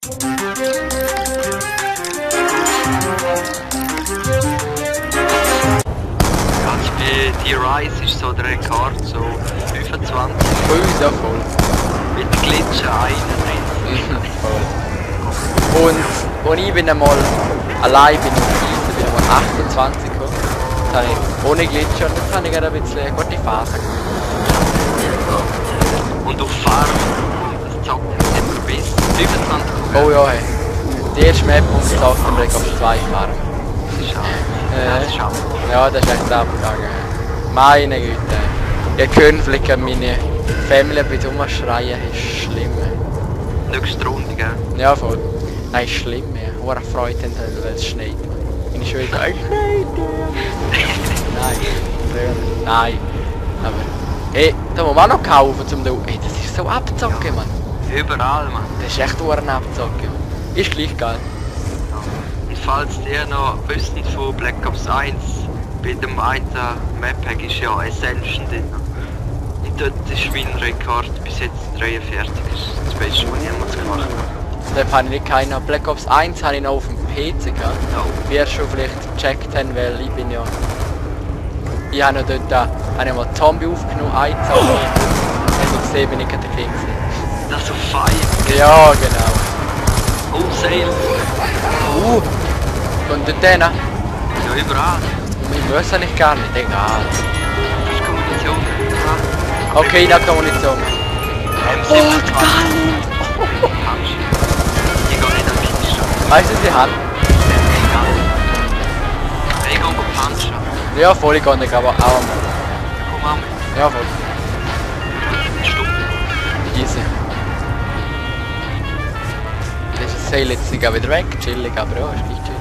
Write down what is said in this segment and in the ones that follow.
Die Rise ist so der Rekord, so 25. Für uns ja voll. Mit Glitschen 31. Voll. Und als ich bin einmal allein bin auf Eisen, bin ich mal 28 gekommen. Das habe ich ohne Glitschen und jetzt habe ich gerade ein bisschen eine gute Phase gemacht. Und auf Farm, das Zocken immer bis 25. Oh ja, hey. Die erste Map und das Zocken bringt auf 2 Farben. Das ist schade. Das ist schade. Ja, das ist echt abgegangen. Meine Güte. Ihr könnt vielleicht meine Family ein bisschen rumschreien, ist schlimm. Nächste Runde, gell? Ja, voll. Nein, ist schlimm, ja. Hohe Freude haben, weil es schneit. Bin ich schon wieder, es schneit, Nein, nein. Aber, ey, da muss man auch noch kaufen zum du. Ey, das ist so abzocken, Mann. Überall, Mann. Das ist echt Uhren abzocken. Ist gleich geil. Und falls ihr noch wisst von Black Ops 1, bei dem einen Map-Pack ist ja Ascension drin. Und dort ist mein Rekord bis jetzt 43. Das ist das Beste, was ich jemals gemacht habe. Da habe ich nicht keinen. Black Ops 1 habe ich noch auf dem PC gehabt. Oh. Wie ihr schon vielleicht gecheckt habt, weil ich bin ja... Ich habe noch dort habe ich mal Zombie aufgenommen, ein Zombie. Also gesehen bin ich gerade der King. Das ist so fein. Ja, genau. Oh, Sale. Und dort dann? Ja, überall. Ich weiß nicht gar nicht, egal. Das ist Kommunikation. Okay, da kommt Munition. Oh, geil! Ich gehe nicht an die Kiste. Weißt du, sie haben? Ich gehe punchen. Ja, voll, ich gehe nicht, aber auch. Komm an. Ja, voll. Stumm. Easy. Das ist Sale jetzt wieder weg, chillig, aber ja, ist nicht chill.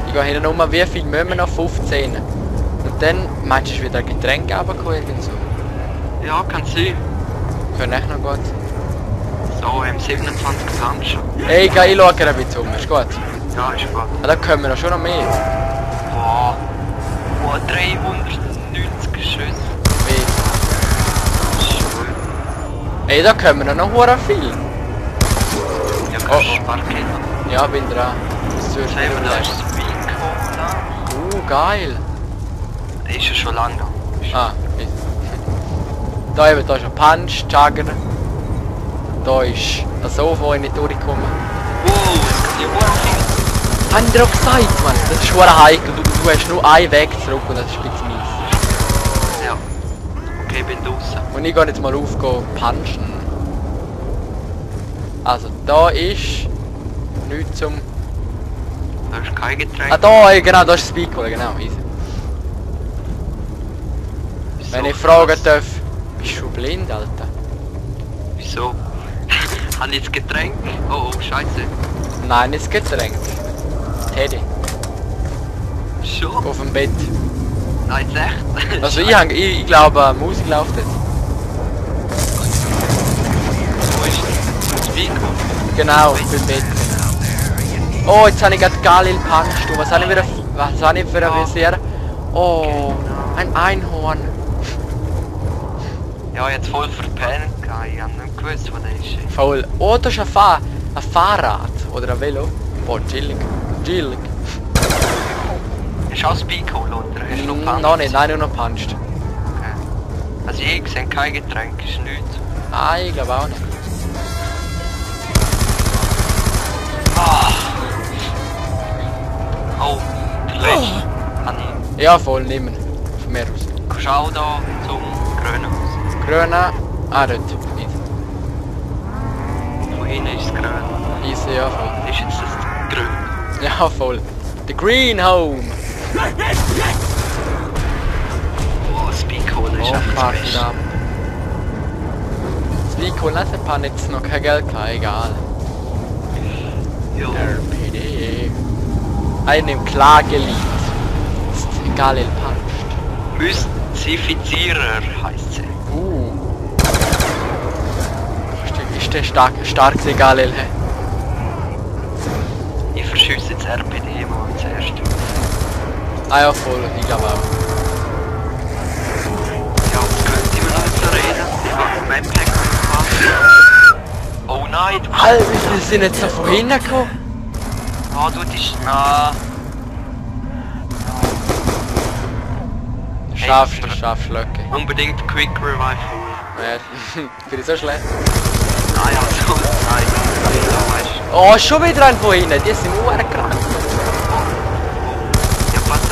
Ich gehe hin und wie viel müssen wir noch? 15. Und dann meinst du, wieder ein Getränk runtergekommen so? Ja, kann sein. Können echt noch gut. So, 27 Punch. Ey, geil, ich schaue ein bisschen um, ist gut. Ja, ist gut. Ah, da können wir noch schon noch mehr. Boah. Boah, 390 Schüsse. Wie? Schön. Ey, da können wir noch hure viel. Ja, kannst du Parkett. Ja, bin dran. Das wird Jetzt haben wir da ist das Wein geil. Der ist ja schon lange da. Ah, ist. Da eben, da ist ein Punch, Jagger. Da ist ein Sofa, wo ich nicht durchkomme. Wow, es gibt ja viel. Haben die doch gesagt, Mann. Das ist schon heikel. Du hast nur einen Weg zurück und das ist ein bisschen mies. Ja. Okay, ich bin draußen. Und ich gehe jetzt mal auf, punchen. Also, da ist nichts zum... Da ist kein Getränk. Ah, da, genau, da ist das Speak-Cola, genau, easy. Wieso? Wenn ich fragen darf, bist du blind, Alter? Wieso? Habe ich das Getränk? Oh, oh, scheiße. Nein, nicht das Getränk. Teddy. Schon? Auf dem Bett. Nein, ist echt? Also ich glaube, Musik läuft jetzt. Wo ist das Speaker? Genau, auf dem Bett. Oh, jetzt habe ich gerade Galil Punch. Was habe ich wieder... Was habe ich für ein Visier? Oh, ein Einhorn. Ja, jetzt voll verpennt. Ich habe nicht gewusst, wo der ist. Voll. Oh, das ist ein Fahrrad. Oder ein Velo. Boah, chillig. Chillig. Hast du auch Speak oder hast du noch Punch? Noch nicht, nein, nur noch punched. Okay. Also ich sehe kein Getränk, ist nichts. Ah, ich glaube auch nicht. Ah. Oh, der letzte. Habe ich. Ja, voll, nehmen. Von mir aus. Kannst du auch da zum grünen Haus? Grüne. Ah, dort. Easy. Von hinten ist es grün. Easy, ja, voll. Ist jetzt das grün? Ja, voll. The Green Home. Oh, Speak-Hole ist Oh, echt das fuck Beste. ab. Speak-Hole, das hat jetzt noch kein Geld gehabt, egal. Ja. RPD. Einem Klagelied. Das ist egal, il punched. Mystifizierer heisst sie. Ist der stark egal, il he? Ich verschüsse jetzt RPD mal zuerst. Ah ja, voll, ich glaube auch. Ja, was könnte man noch so reden? Ich habe Map-Pack gemacht. Oh nein, du Alter, wie viele sind jetzt so von hinten gekommen? Ah, du bist... Ah. Schaffst Löcke. Unbedingt Quick Revive holen. Ja, bin ich so schlecht? Nein, also, nein. Weißt du. Oh, schon wieder ein von hinten, die sind nur krank. Ja, warte.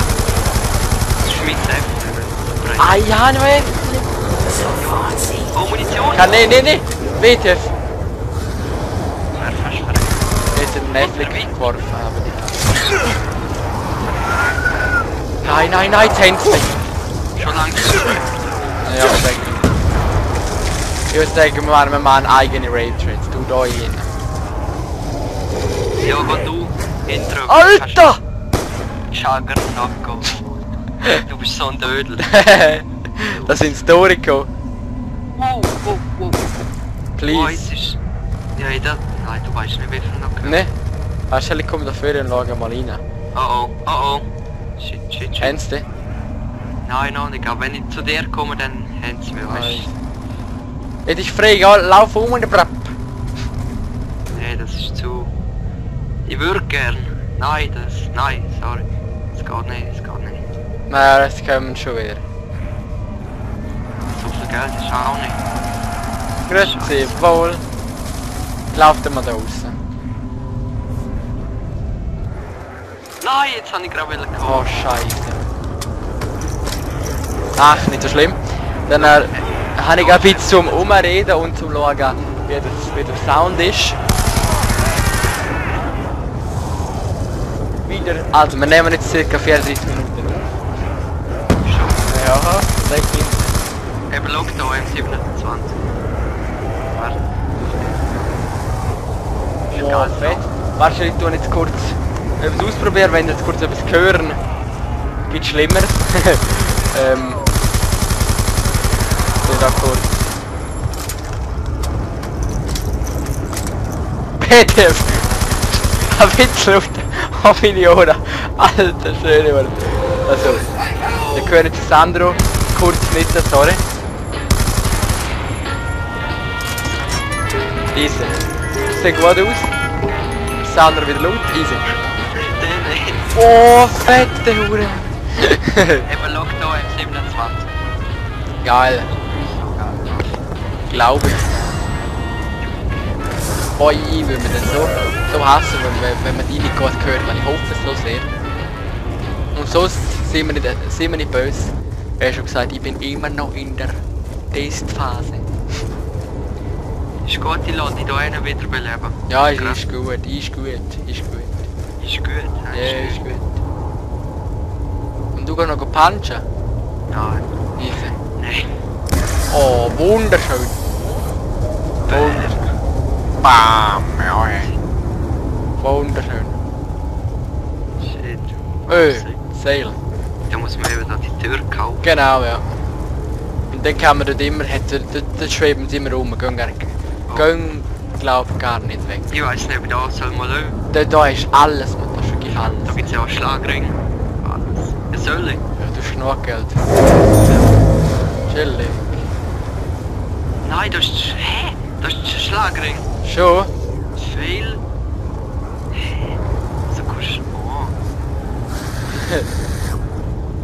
Das ist mein Safe. Ah ja, nein. Oh, Munition! Kann, nee. WTF. Wer fast verreckt. Jetzt den Netflix geworfen, aber die kann. Nein, Tänzchen. Schon lange Ja, denke ich. Ich würde sagen, wir machen eine eigene Raid-Trades. Du da hin. Ja, wenn du Intro... Alter! Schagger, Nacko. Du bist so ein Dödel. Das sind Story gekommen. Wow. Oh, Please. jetzt ist... Ja, das... Nein, du weißt nicht, wie viel noch... Ne? Weißt du, ich komme dafür und schaue mal rein. Oh. Shit. Kennst du? Nein, noch nicht. Aber wenn ich zu dir komme, dann haben sie mich, weißt du. Jetzt ist frei, ja, lauf um in der Prep. Nee, das ist zu... Ich würde gern. Nein, sorry. Es geht nicht. Nein, das kommen schon wieder. So viel Geld ist auch nicht. Grüezi, wohl. Lauft mal da raus. Nein, jetzt habe ich gerade wieder Oh, gekommen. Scheiße. Ach, nicht so schlimm. Dann habe ich ein bisschen zum Umreden und zum Schauen, wie der Sound ist. Wieder. Also, wir nehmen jetzt ca. 34 Minuten auf. Ja, denke ich. Eben, schau da, M27. Warte. Ja, fett. Warte, ich tue jetzt kurz etwas ausprobieren, wenn ihr jetzt kurz etwas hören. Gibt Schlimmeres. Da kurz. Bitte! Ein bisschen auf meine Ohren. Alter, schöne Ohren. Also, wir hören jetzt Sandro kurz nicht, sorry. Easy. Sieht gut aus. Sandro wieder laut. Easy. Oh, fette Hure. Eben, schau da, M27. Geil. Glaube ich. Boah, ich würde mir das so hassen, wenn man die nicht gut hört, weil ich hoffe es so sehr. Und so sind wir nicht böse. Er hat schon gesagt, ich bin immer noch in der Testphase. Ist gut, ich lasse dich hier wieder beleben. Ja, ist Krass. gut. Ist gut? Ja, ist gut. Und du gehst noch punchen? Nein. Easy. Nein. Oh, wunderschön. Bam, ja. Wunderschön. Shit. Sail. Da muss man eben da die Tür kaufen. Genau, ja. Und dann kann man dort immer, dort schweben sie immer rum, gehen glaub gar nicht weg. Ich weiß nicht, ob da soll mal lösen. Da ist alles, man, da ist wirklich alles. Da gibt es ja auch Schlagring. Alles. Ja, soll ich? Ja, du hast genug Geld. Chillig. Nein, das ist... Hä? Das ist der Schlagring. Schon? Viel. Hä? So kannst du... Oh.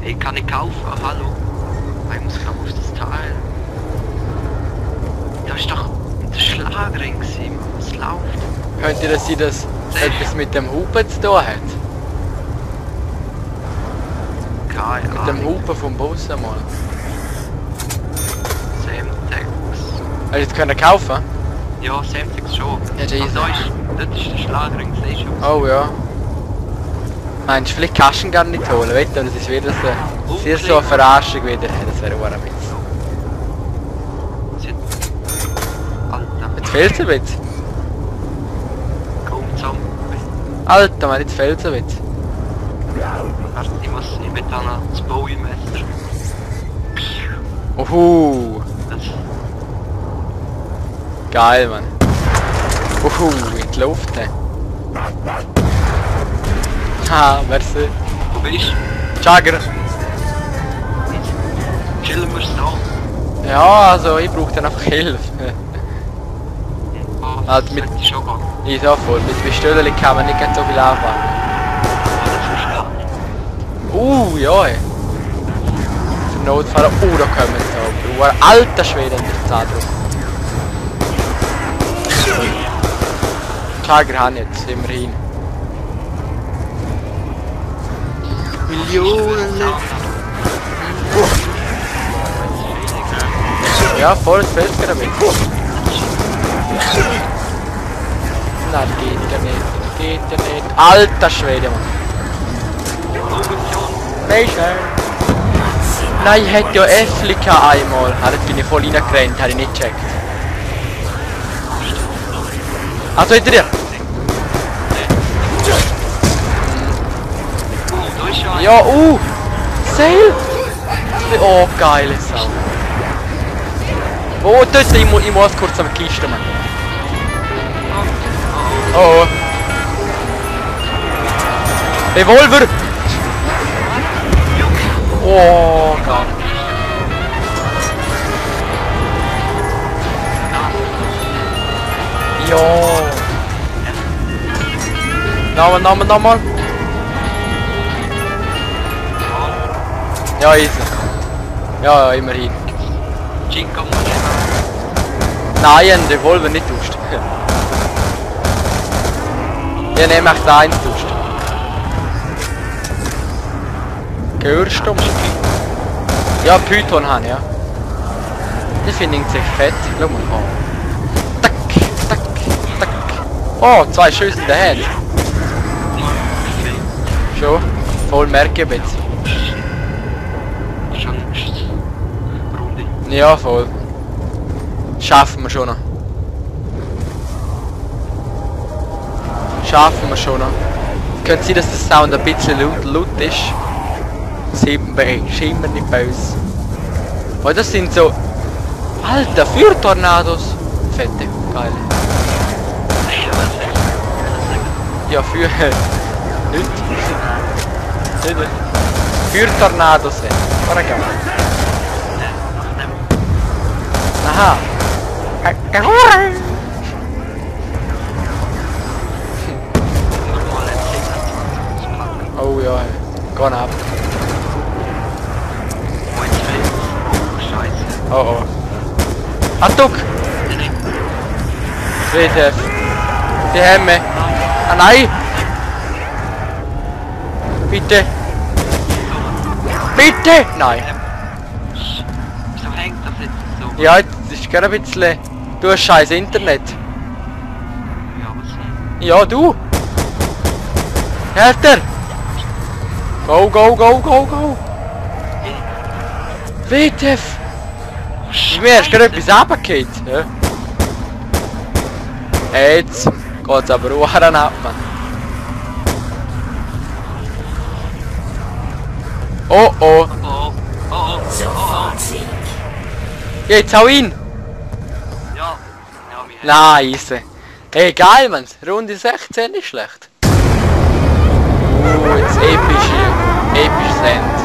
Ich kann nicht kaufen. Hallo? Ich muss glaube auf das Teil. Das ist doch der Schlagring gewesen, Mann. Was läuft? Könnte das sein, dass etwas mit dem Hupen zu tun hat? Keine Mit dem Ahnung. Hupen vom Bus einmal. Semtex. Hast du jetzt können kaufen? Ja, Semtex schon. Ja, Jesus. Aber das ist der Schlagring, siehst du? Oh ja. Meinst du, vielleicht kannst du ihn gar nicht holen, weißt du? Das ist wieder so, sehr so eine Verarschung wieder. Das wäre auch ein Witz. Alter, Jetzt fehlt es ein bisschen. komm zusammen. Alter, Mann, jetzt fehlt es ein bisschen. Warte, ich will da noch das Bowie-Messer. Uhu. Das... Geil, Mann. Uhu, in die Luft. Ha, merci. Wo bist du? Jagger. Chillen wir es da? Ja, also ich brauche dann einfach Hilfe. Ah, Halt mit... Das ist schon gut. Ich sag voll, mit Bestellern kann man nicht so viel anfangen. Ja ey. Für Notfall, da kommen sie auch. Alter Schwede, das Zadruck. Tiger haben jetzt, immerhin. Millionen. Ja, voll, das fällt gerade mit. Nein, geht ja nicht, geht ja nicht. Alter Schwede, Mann. Nein, nein, ich hätte ja F-Lika einmal. Ah, jetzt bin ich voll reingerannt, habe ich nicht gecheckt. Also hinter dir! Ja, Sail! Oh, geile Sau. Oh, dort, ich muss kurz am Kisten, Mann. Oh. Revolver! Oh, geil. Jo. Nochmal. Ja, easy. Ja, immerhin. Nein, ein Revolver nicht tauscht. Ja, nehme ich da eins tauscht. Gehörst du? Ja, Python haben, ja. Die finde ich sich fett. Schau mal. Oh. Tack. Oh, 2 Schüsse in der Hand. Schon. Voll merke ich jetzt. Ja, voll. Schaffen wir schon noch. Könnte sein, dass der Sound ein bisschen laut ist. Schimmer nicht bei uns. Oh, das sind so... Alter, Feuertornados. Fette, geil. Ja, Feuer... Nicht. Feuertornados. War geil. Aha. Oh ja, gone ab. Oh. Achtung! WTF. Die Hemme. Ah nein! Bitte! Nein! Wieso hängt das jetzt so? Ja, das ist gerade ein bisschen... Du hast scheiß Internet. Ja, was? Ja, du! Härter! Go! WTF! Mir ist gerade etwas runtergefallen. Ja. Jetzt geht's aber auch ab, Mann. Oh. Jetzt hau ihn! Ja, Nice! Hey, geil, Mann! Runde 16 ist schlecht. Jetzt episches End.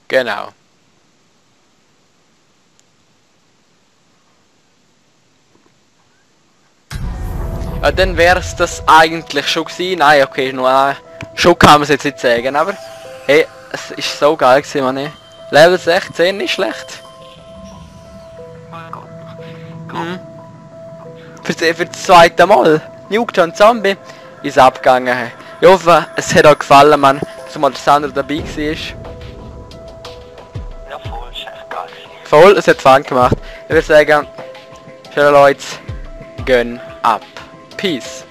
Genau. Ja, dann wär's das eigentlich schon gewesen. Nein, okay, nur schon kann man es jetzt nicht sagen, aber hey, es ist so geil gewesen, Mann. Level 16 nicht schlecht. Für das zweite Mal. Nuketown Zombie ist abgegangen. Ich hoffe, es hat euch gefallen, Mann, dass mal der Sandro dabei war. Ja, voll, ist echt geil. Voll, es hat Fun gemacht. Ich würde sagen, schöne Leute, gehen ab. Peace.